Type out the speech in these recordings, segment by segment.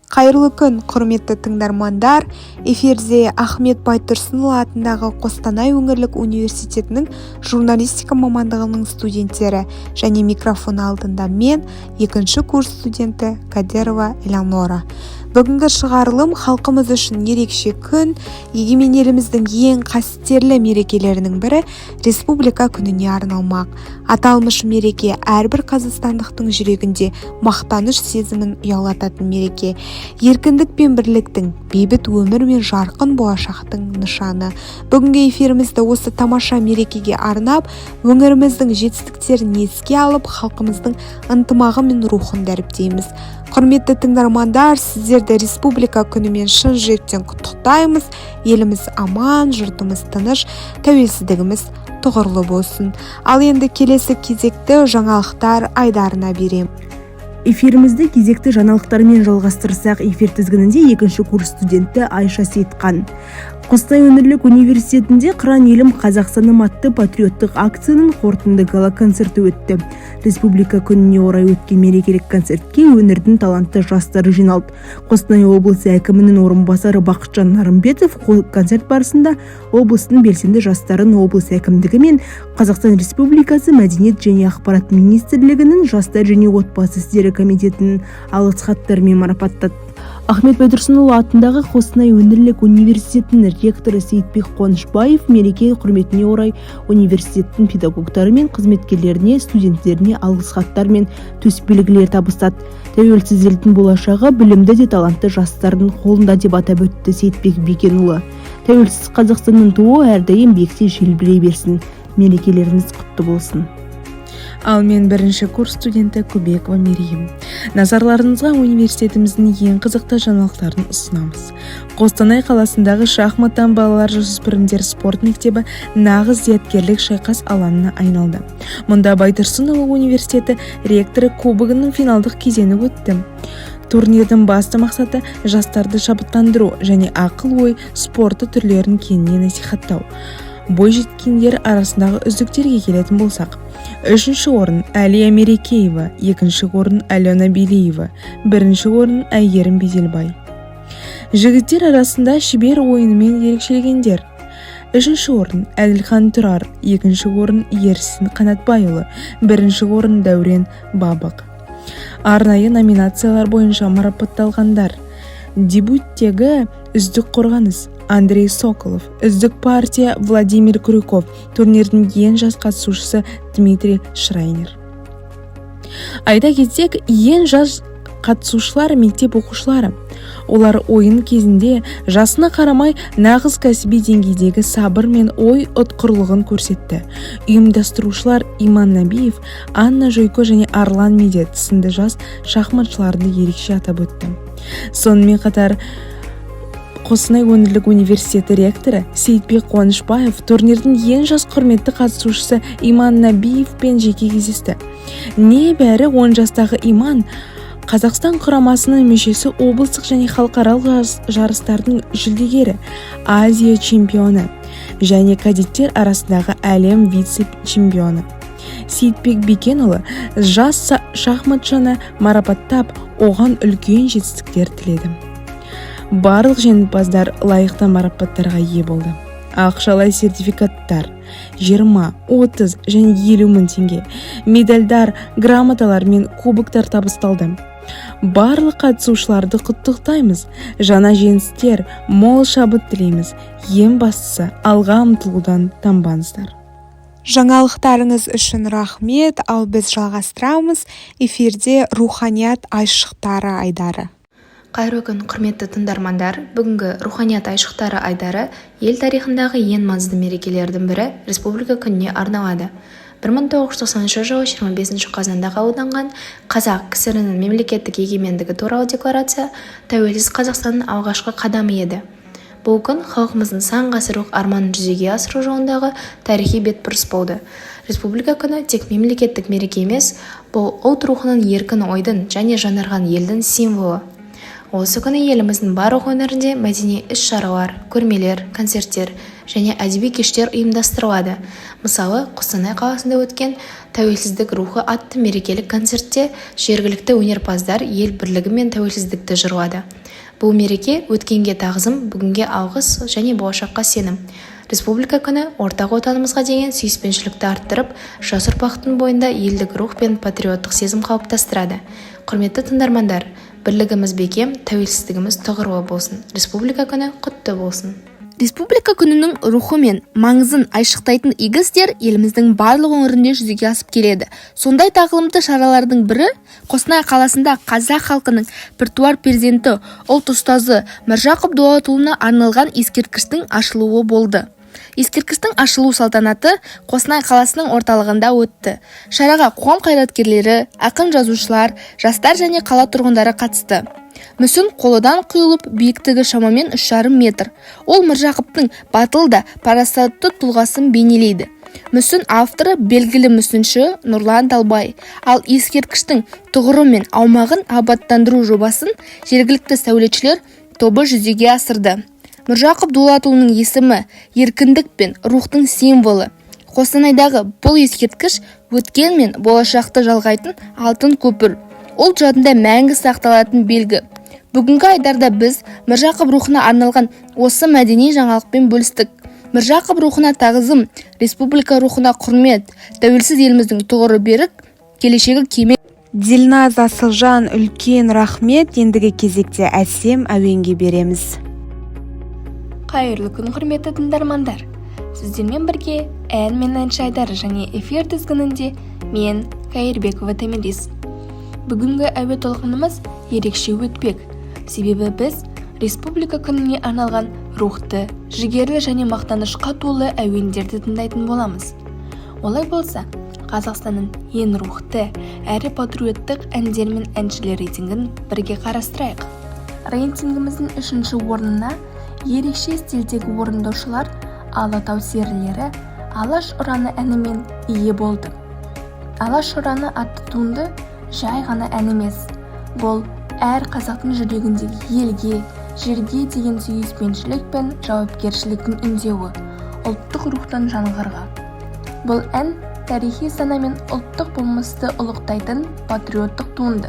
Қайырлы күн, құрметті тыңдармандар! Эфирде Ахмет Байтұрсынұлы атындағы Қостанай өңірлік университетінің журналистика мамандығының студенттері және микрофон алдында мен, екінші курс студенті Кадерова Элеонора. Бүгінгі шығарылым халқымыз үшін ерекше күн, егемен еліміздің ең қастерлі мерекелерінің бірі – Республика күніне арналмақ. Аталмыш мереке әрбір қазақстандықтың жүрегінде мақтаныш сезімін ұялататын мереке, еркіндік пен бірліктің, бейбіт өмір мен жарқын болашақтың нышаны. Бүгінгі эфирімізді осы тамаша мерекеге арнап, өңіріміздің жетістіктерін еске алып, халқымыздың ынтымағы мен рухын дәріптейміз. Құрметті тыңдармандар, сіздерді Республика күнімен шын жүректен құттықтаймыз! Еліміз аман, жұртымыз тыныш, тәуелсіздігіміз тұғырлы болсын! Ал енді келесі кезекті жаңалықтар айдарына беремін. Эфирімізді кезекті жаңалықтармен жалғастырсақ, эфир тізгінінде екінші курс студенті Айша Сейтқан. Қостанай өңірлік университетінде «Қыран елім, Қазақстаным» атты патриоттық акцияның қорытынды гала концерті өтті. Республика күніне орай өткен мерекелік концертке өңірдің талантты жастары жиналды. Қостанай облысы әкімінің орынбасары Бақытжан Нарымбетов концерт барысында облыстың белсенді жастарын облыс әкімдігі мен Қазақстан Республикасы Мәдениет және ақпарат министрлігінің жастар және отбасы істері комитетінің алғыс хаттарымен марапаттады. Ахмет Байтұрсынұлы атындағы Қостанай өңірлік университетінің ректоры Сейітбек Қуанышбаев мереке құрметіне орай университеттің педагогтары мен қызметкерлеріне, студенттеріне алғыс хаттар мен төсбелгілер табыстады. «Тәуелсіз елдің болашағы білімді де талантты жастардың қолында», – деп атап өтті Сейітбек Бекенұлы. «Тәуелсіз Қазақстанның туы әрдайым биікте желбірей берсін! Мерекелеріңіз құтты болсын! Ал мен, бірінші курс студенті Көбекова Мерейім. Назарларыңызға университетіміздің ең қызықты жаңалықтарын ұсынамыз. Қостанай қаласындағы шахматтан балалар жасөспірімдер спорт мектебі нағыз зияткерлік шайқас алаңына айналды. Мұнда Байтұрсынұлы университеті ректоры кубогының финалдық кезеңі өтті. Турнирдің басты мақсаты – жастарды шабыттандыру және ақыл-ой спорты түрлерін кеңінен насихаттау. Бойжеткендер арасындағы үздіктерге келетін болсақ, үшінші орын – Әлия Мерекеева, екінші орын – Алена Белиева, бірінші орын – Әйгерім Беделбай. Жігіттер арасында шебер ойынымен ерекшеленгендер: үшінші орын – Әділхан Тұрар, екінші орын – Ерсін Қанатбайұлы, бірінші орын – Дәурен Бабық. Арнайы номинациялар бойынша марапатталғандар: дебюттегі үздік қорғаныс – Андрей Соколов, үздік партия – Владимир Крюков, турнирдің ең жас қатысушысы – Дмитрий Шрайнер. Айта кетсек, ең жас қатысушылар – мектеп оқушылары. Олар ойын кезінде жасына қарамай, нағыз кәсіби деңгейдегі сабыр мен ой ұтқырлығын көрсетті. Ұйымдастырушылар Иман Набиев, Анна Жойко және Арлан Медет сынды жас шахматшыларды ерекше атап өтті. Сонымен қатар Қостанай өңірлік университеті ректоры Сейітбек Қуанышбаев турнирдің ең жас құрметті қатысушысы Иман Набиевпен жеке кездесті. Небәрі 10 жастағы Иман – Қазақстан құрамасының мүшесі, облыстық және халықаралық жарыстардың жүлдегері, Азия чемпионы және кадеттер арасындағы әлем вице-чемпионы. Сейітбек Бекенұлы жас шахматшыны марапаттап, оған үлкен жетістіктер тіледі. Барлық жеңімпаздар лайықты марапаттарға ие болды: ақшалай сертификаттар 20, 30 және 50 мың теңге, медальдар, грамоталар мен кубоктар табысталды. Барлық қатысушыларды құттықтаймыз! Жаңа жеңістер, мол шабыт тілейміз! Ең бастысы, алға ұмтылудан танбаңыздар! Жаңалықтарыңыз үшін рахмет! Ал біз жалғастырамыз. Эфирде «Руханият айшықтары» айдары. Қайырлы күн, құрметті тыңдармандар! Бүгінгі «Руханият айшықтары» айдары ел тарихындағы ең маңызды мерекелердің бірі – Республика күніне арналады. 1990 жылы 25 қазанда қабылданған Қазақ КСР-інің мемлекеттік егемендігі туралы декларация тәуелсіз Қазақстанның алғашқы қадамы еді. Бұл күн халқымыздың сан ғасырлық арманын жүзеге асыру жолындағы тарихи бетбұрыс болды. Республика күні – тек мемлекеттік мереке емес, бұл ұлт рухының, еркін ойдың және жаңарған елдің символы. Осы күні еліміздің барлық өңірінде мәдени іс-шаралар, көрмелер, концерттер және әдеби кештер ұйымдастырылады. Мысалы, Қостанай қаласында өткен «Тәуелсіздік рухы» атты мерекелік концертте жергілікті өнерпаздар ел бірлігі мен тәуелсіздікті жырлады. Бұл мереке өткенге тағзым, бүгінге алғыс және болашаққа сенім. Республика күні ортақ Отанымызға деген сүйіспеншілікті арттырып, жас ұрпақтың бойында елдік рух пен патриоттық сезім қалыптастырады. Құрметті тыңдармандар, бірлігіміз бекем, тәуелсіздігіміз тұғырлы болсын. Республика күні құтты болсын! Республика күнінің рухы мен маңызын айшықтайтын игі істер еліміздің барлық өңірінде жүзеге асып келеді. Сондай тағылымды шаралардың бірі Қостанай қаласында қазақ халқының біртуар перзенті, ұлт ұстазы Міржақып Дулатұлына арналған ескерткіштің ашылуы болды. Ескерткіштің ашылу салтанаты Қостанай қаласының орталығында өтті. Шараға қоғам қайраткерлері, ақын-жазушылар, жастар және қала тұрғындары қатысты. Мүсін қоладан құйылып, биіктігі шамамен 3,5 метр. Ол Міржақыптың батыл да парасатты тұлғасын бейнелейді. Мүсін авторы белгілі мүсінші Нұрлан Далбай. Ал ескерткіштің тұғыры мен аумағын абаттандыру жобасын жергілікті сәулетшілер тобы жүзеге асырды. Міржақып Дулатұлының есімі еркіндік пен рухтың символы. Қостанайдағы бұл ескерткіш өткен мен болашақты жалғайтын алтын көпір. Ұлт жадында мәңгі сақталатын белгі. Бүгінгі айдарда біз Міржақып рухына арналған осы мәдени жаңалықпен бөлістік. Міржақып рухына тағзым, республика рухына құрмет, тәуелсіз еліміздің тұғыры берік, келешегі кемел. Дилназ, Асылжан, үлкен рахмет. Ендігі кезекте әсем әуенге береміз. Қайырлы күн, құрметті тыңдармандар! Сіздермен бірге ән мен әнші айдары және эфир тізгінінде мен, Кайырбекова Томирис. Бүгінгі әуе толқынымыз ерекше өтпек, себебі біз Республика күніне арналған рухты, жігерлі және мақтанышқа толы әуендерді тыңдайтын боламыз. Олай болса, Қазақстанның ең рухты әрі патриоттық әндер мен әншілер рейтингін бірге қарастырайық. Рейтингіміздің үшінші орнына ерекше стильдегі орындаушылар Алатау серілері «Алаш ұраны» әнімен ие болды. «Алаш ұраны» атты туынды жай ғана ән емес. Бұл әр қазақтың жүрегіндегі елге, жерге деген сүйіспеншілік пен жауапкершіліктің үндеуі, ұлттық рухтың жаңғырығы. Бұл ән тарихи сана мен ұлттық болмысты ұлықтайтын патриоттық туынды.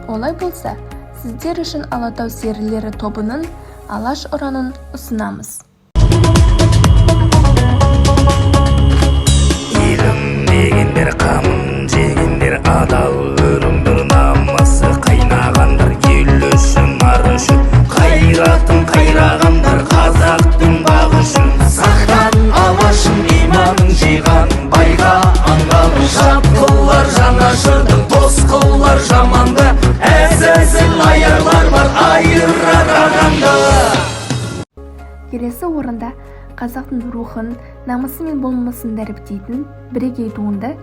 Олай болса, сіздер үшін Алатау серілері тобының «Алаш ұранын» ұсынамыз. Елім дегендер, қамын жегендер, адал өріңдер, намысы қайнағандар, ел үшін, ар үшін қайратын қайрағандар, қазақтың бағы үшін. Сақтан алашын, иманын жиған, байға аңғалын жат қылар, жанашырдың дос қылар жаманды, әзәзіл аярлар бар айырар ағаңды. Келесі орында қазақтың рухын, намысы мен болмысын дәріптейтін бірегей туынды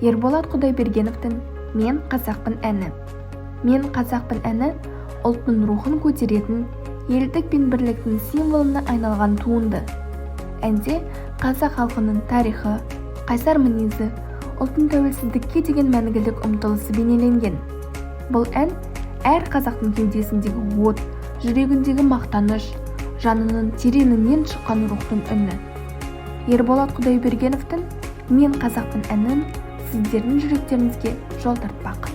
Ерболат Құдайбергеновтің «Мен қазақпын» әні. «Мен қазақпын» әні ұлттың рухын көтеретін, елдік пен бірліктің символына айналған туынды. Әнде қазақ халқының тарихы, қайсар мінезі, ұлттың тәуелсіздікке деген мәңгілік ұмтылысы бейнеленген. Бұл ән әр қазақтың кеудесіндегі от, жүрегіндегі мақтаныш, жанының тереңінен шыққан рухтың үні. Ерболат Құдайбергеновтің «Мен қазақпын» әнін сіздердің жүректеріңізге жол тартпақ.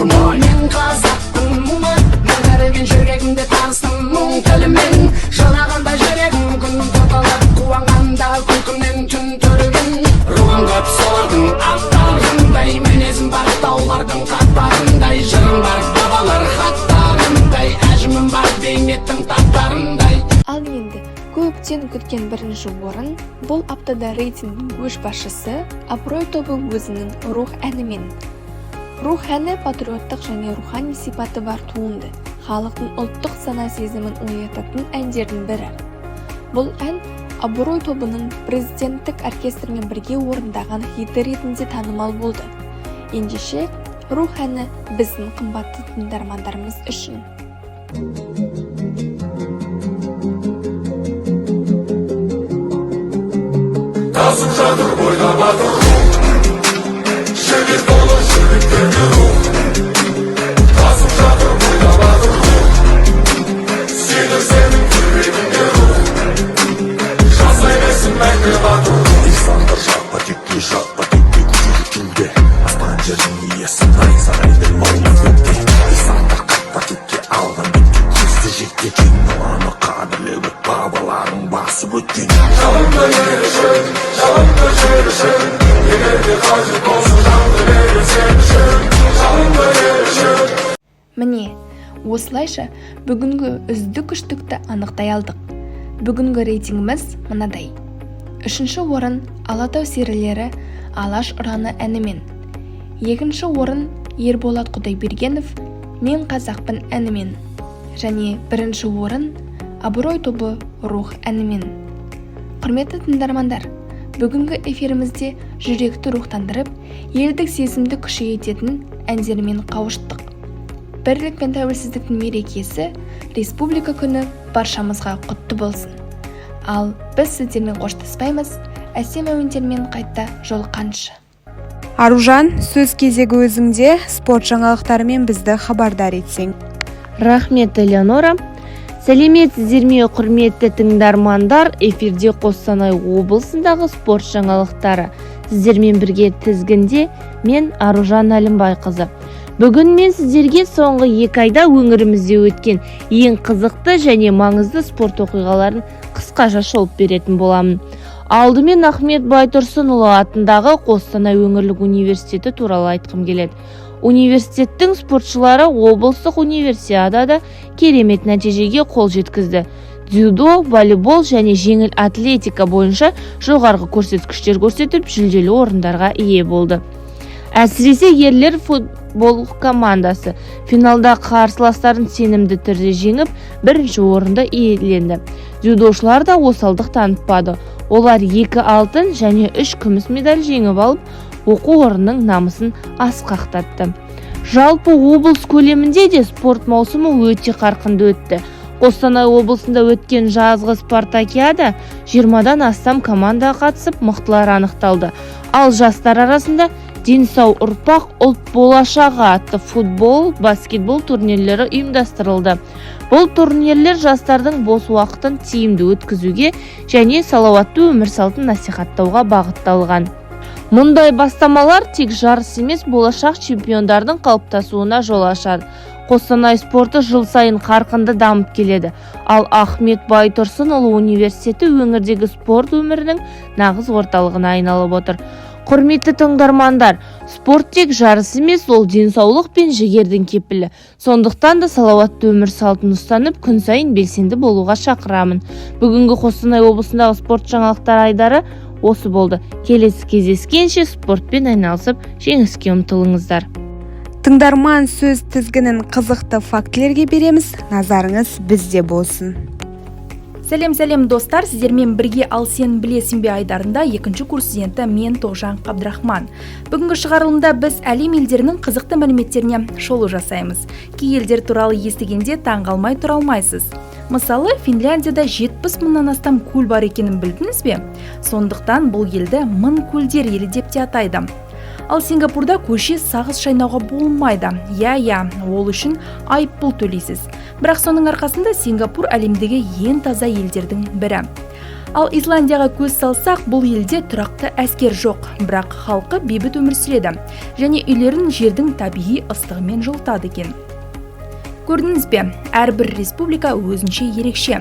Мен қазақпын, мың жүрегімде таныстым мұң тілімен, жылағанда жүрегім күн тұтылып, қуанғанда күлкімнен түн түрілген. Руым көп солардың аттарындай, мінезім бар таулардың қатпарындай, жырым бар бабалар хаттарындай, әжімім бар бейнеттің тақтарындай. Ал енді көптен күткен бірінші орын. Бұл аптада рейтингдің көшбасшысы Абырой тобы өзінің «Рух» әнімен. «Рух» әні патриоттық және рухани сипаты бар туынды, халықтың ұлттық сана сезімін оятатын әндердің бірі. Бұл ән Абырой тобының президенттік оркестрмен бірге орындаған хиті ретінде танымал болды. Ендеше, «Рух» әні біздің қымбатты тыңдармандарымыз үшін. Тасып жатыр бойда батыр рух. Жүрегіңде рух, тасып жатыр бойда батыр рух. Сенің, сенің жүрегіңде рух, жасай берсін мәңгі батыр рух. Александр, жатпа текке, жатпа текке, көтеріп кеуде. Аспан жердің иесі найзағайдай лаулап көкте. Александр, қайтпа текке, алған бетке көзді жетте. Кең даланы қадірлеп өт, бабаларың басып өткен. Жалынды ел үшін, жалынды жер үшін, егер де қажет болса, жанды берем сен үшін. Жалынды ел үшін. Міне, осылайша бүгінгі үздік үштікті анықтай алдық. Бүгінгі рейтингіміз мынадай: үшінші орын «Алатау серілері» «Алаш ұраны» әнімен, екінші орын Ерболат Құдайбергенов «Мен қазақпын» әнімен және бірінші орын «Абырой» тобы «Рух» әнімен. Құрметті тыңдармандар, бүгінгі эфирімізде жүректі рухтандырып, елдік сезімді күшейтетін әндермен қауыштық. Бірлік пен тәуелсіздіктің мерекесі, Республика күні баршамызға құтты болсын! Ал біз сіздермен қоштаспаймыз, әсем әуендермен қайта жолыққанша. Аружан, сөз кезегі өзіңде, спорт жаңалықтарымен бізді хабардар етсең. Рахмет, Элеонора. Сәлеметсіздер ме, құрметті тыңдармандар! Эфирде Қостанай облысындағы спорт жаңалықтары. Сіздермен бірге тізгінде мен, Аружан Әлімбайқызы. Бүгін мен сіздерге соңғы 2 айда өңірімізде өткен ең қызықты және маңызды спорт оқиғаларын қысқаша шолып беретін боламын. Алдымен Ахмет Байтұрсынұлы атындағы Қостанай өңірлік университеті туралы айтқым келеді. Университеттің спортшылары облыстық универсиадада керемет нәтижеге қол жеткізді. Дзюдо, волейбол және жеңіл атлетика бойынша жоғарғы көрсеткіштер көрсетіп, жүлделі орындарға ие болды. Әсіресе ерлер футбол командасы финалда қарсыластарын сенімді түрде жеңіп, бірінші орынды иеленді. Дзюдошылар да осалдық танытпады. Олар екі алтын және үш күміс медаль жеңіп алып, оқу орнының намысын асқақтатты. Жалпы облыс көлемінде де спорт маусымы өте қарқынды өтті. Қостанай облысында өткен жазғы спартакиада 20-дан астам команда қатысып, мықтылар анықталды. Ал жастар арасында «Дені сау ұрпақ – ұлт болашағы» атты футбол, баскетбол турнирлері ұйымдастырылды. Бұл турнирлер жастардың бос уақытын тиімді өткізуге және салауатты өмір салтын насихаттауға бағытталған. Мұндай бастамалар тек жарыс емес, болашақ чемпиондардың қалыптасуына жол ашады. Қостанай спорты жыл сайын қарқынды дамып келеді. Ал Ахмет Байтұрсынұлы университеті өңірдегі спорт өмірінің нағыз орталығына айналып отыр. Құрметті тыңдармандар, спорт тек жарыс емес, ол денсаулық пен жігердің кепілі. Сондықтан да салауатты өмір салтын ұстанып, күн сайын белсенді болуға шақырамын. Бүгінгі Қостанай облысындағы спорт жаңалықтар айдары осы болды. Келесі кездескенше спортпен айналысып, жеңіске ұмтылыңыздар. Тыңдарман, сөз тізгінін қызықты фактілерге береміз, назарыңыз бізде болсын. Сәлем, сәлем, достар! Сіздермен бірге «Ал сен білесің бе» айдарында екінші курс студенті мен, Тоғжан Қабдрахман. Бүгінгі шығарылымда біз әлем елдерінің қызықты мәліметтеріне шолу жасаймыз. Кей елдер туралы естігенде таңғалмай тұра алмайсыз. Мысалы, Финляндияда 70 мыңнан астам көл бар екенін білдіңіз бе? Сондықтан бұл елді мың көлдер елі деп те атайды. Ал Сингапурда көше сағыз шайнауға болмайды. Иә, ол үшін айыппұл төлейсіз. Бірақ соның арқасында Сингапур әлемдегі ең таза елдердің бірі. Ал Исландияға көз салсақ, бұл елде тұрақты әскер жоқ, бірақ халқы бейбіт өмір сүреді және үйлерін жердің табиғи ыстығымен жылытады екен. Көрдіңіз бе, әрбір республика өзінше ерекше.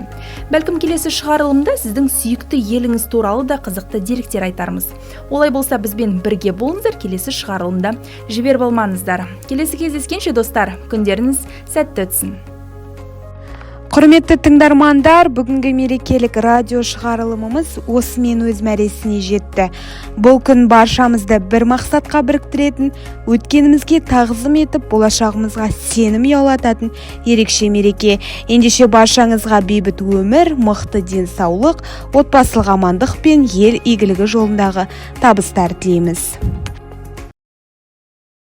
Бәлкім, келесі шығарылымда сіздің сүйікті еліңіз туралы да қызықты деректер айтармыз. Олай болса, бізбен бірге болыңыздар, келесі шығарылымда жіберіп алмаңыздар. Келесі кездескенше, достар, күндеріңіз сәтті өтсін! Құрметті тыңдармандар, бүгінгі мерекелік радио шығарылымымыз осымен өз мәресіне жетті. Бұл күн баршамызды бір мақсатқа біріктіретін, өткенімізге тағзым етіп, болашағымызға сенім ұялататын ерекше мереке. Ендеше баршаңызға бейбіт өмір, мықты денсаулық, отбасылық амандық пен ел игілігі жолындағы табыстар тілейміз.